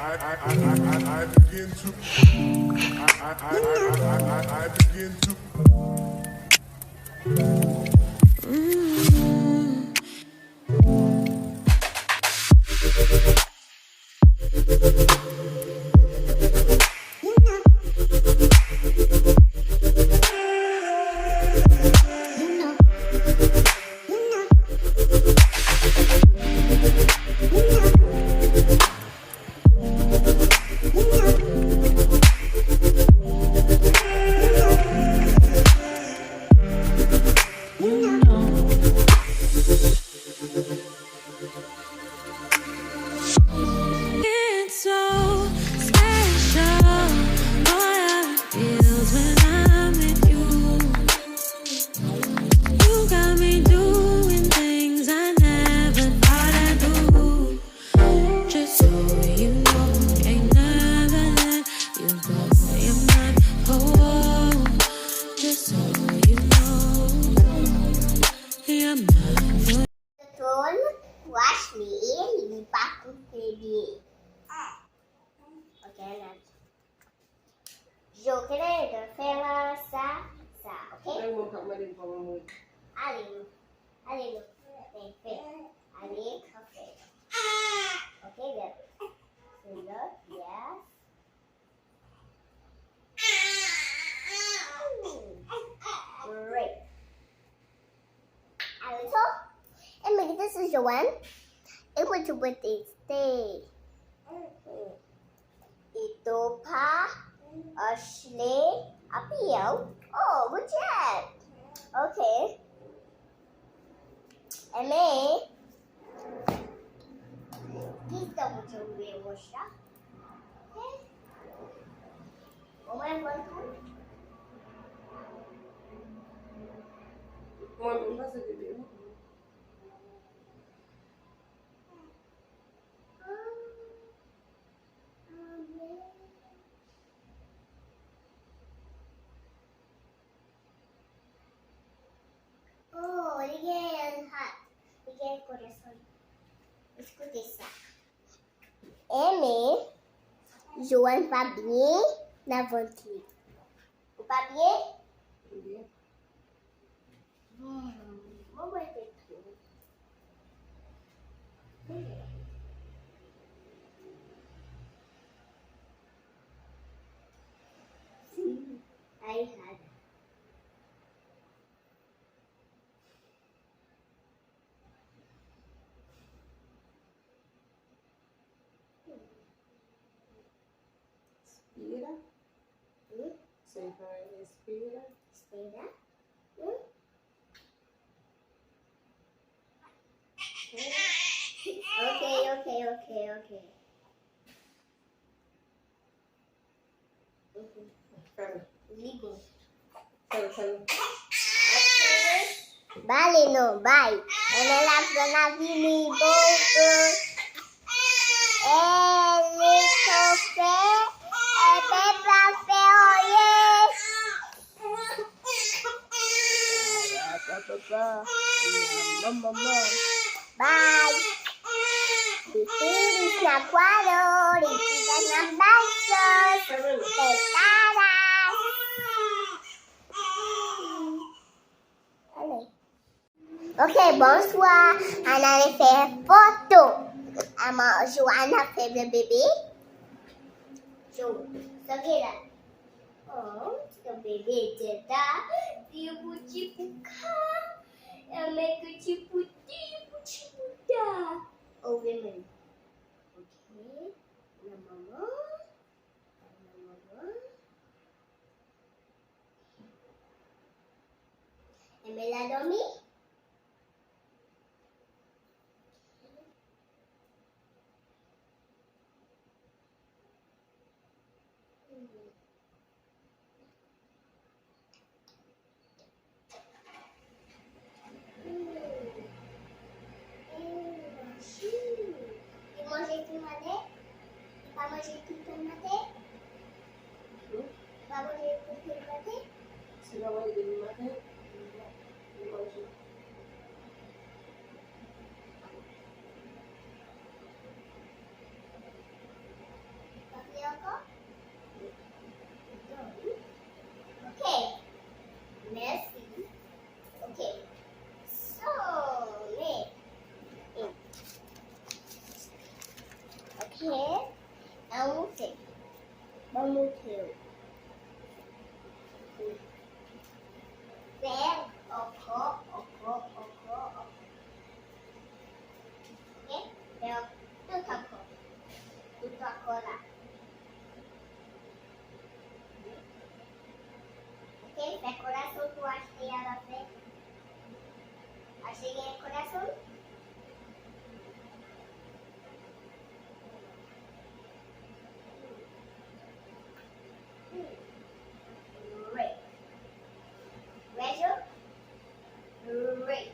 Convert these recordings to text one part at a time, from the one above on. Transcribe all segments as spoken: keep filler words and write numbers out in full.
I, I, I, I, I, I begin to, I, I, I, I, I, I, I begin to. It's so special. Boy, how it feels when I'm with you. You got me doing things I never thought I'd do. Just so you know, can't never let you go. You're my whole, just so you know, you're my. Ton, wash li, li pa koupe byen. Ok, ann al. Joke nan fè la sa, sa, ok? Lè moun k ap mande m kòman mwen. Ale nou, ale nou, fè, fè, ale, kanpe. Ok, bèl. Stand up, yes. Great. Alright, so, and look, this is Joanne. And what you would they say? Itopa, Ashley, Apiel. Oh, good job. Okay. And me. Please double jump me, Mosha. Mwen menm pa se bebe non. Oh, li gen hot. Li gen konesan. Eskoute sa. Enben, Joanne pa byen nan vant li. Ou pa byen? Byen. Hmm, mwen mwen te tou. Ay, hada. Spira. Hmm? Sen pa respira. Spira. Hmm? Ok, ok, ok, ok. Li bon. Bale non, bay. Enben lapli ap vini, bonjou. E li konpe, e pèp la fè oye. Bay. Li fini sa kwalo, li fini sa basos, fè kalas. Ale. Ok, bonswa. Ann ale fè foto. Ama, Joanne ap fè bebe. Jo, sa gen la? Oh, ti bebe teta, ti bouti pou ka, e men ke ti bouti, bouti pou ta. Oh, wi, men. Ok, la manman, la manman. E men la dòmi. Li manje tou maten? Li pa manje tou tan maten? Li pa manje tou tan maten? Si l pa manje depi maten, li manje. An monte. Ban m montre w. Fè ankò, ankò, ankò, ankò. Ok? Fè tout ankò. Tout ankò la. Ok? Fè korason pou Ashley a la fè. Ashley gen korason? Great. Great. Great. Great.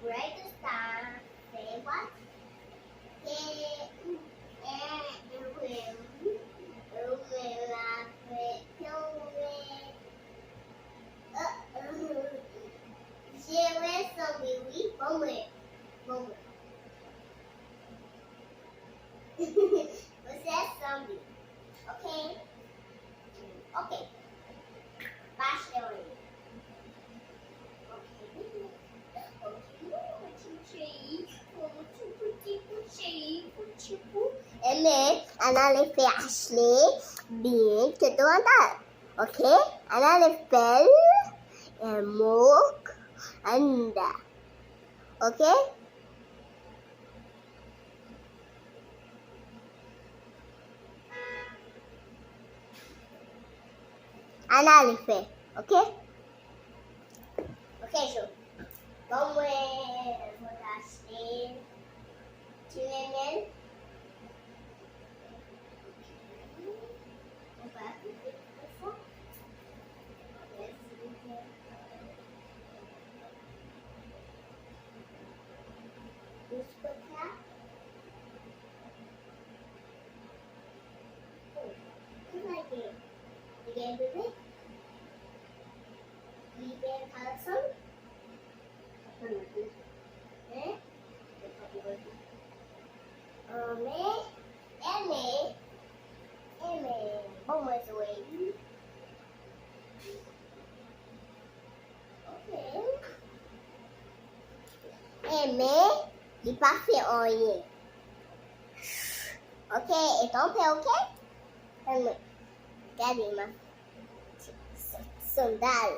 Great. Say what? Je wè sanble wi, ban mwen, ban mwen. Mwen se sanble. Ok. Ok. Pa chè anyen. Ok. Ok. Ebyen, ann ale fè Ashley byen ke dwanda. Ok? Ann ale fè l, e, mok anda. Ok? Ann ale fè, ok? Ok, Jo. Ban mwen, mwen achte ti renmen. Ou pa koupe konsa. Mèsi. Jis konsa. Oh, ki sa gen? Li gen bebe? Li gen kalson? Hein? Enmen, enmen, enmen. Bon, mwen jwe. Ok. Enmen, li pa fè anyen. Ok, e tanpri, ok? Tann mwen. Gade, m ap Sandal.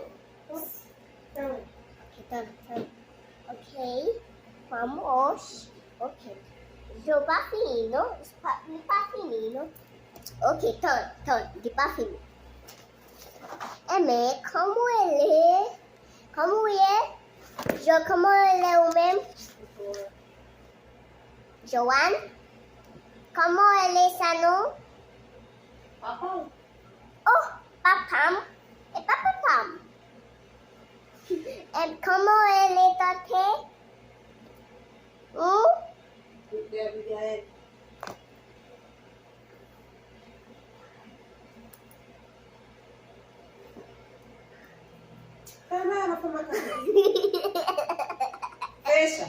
Ok, tann, tann. Ok. Pran mòch. Ok. Yo pa fini, non? Li pa, li pa fini, non? Ok, tann, tann. Li pa fini. Enben, kòman w rele? Kòman w ye? Jo, kòman w rele ou menm? Joanne? Kòman w rele sa non? Papa w. Oh, papa m. E pa papa m. Em, kòman w rele tante? Hmm? Miguel, Miguel. Fè men, fè men. Fè sa.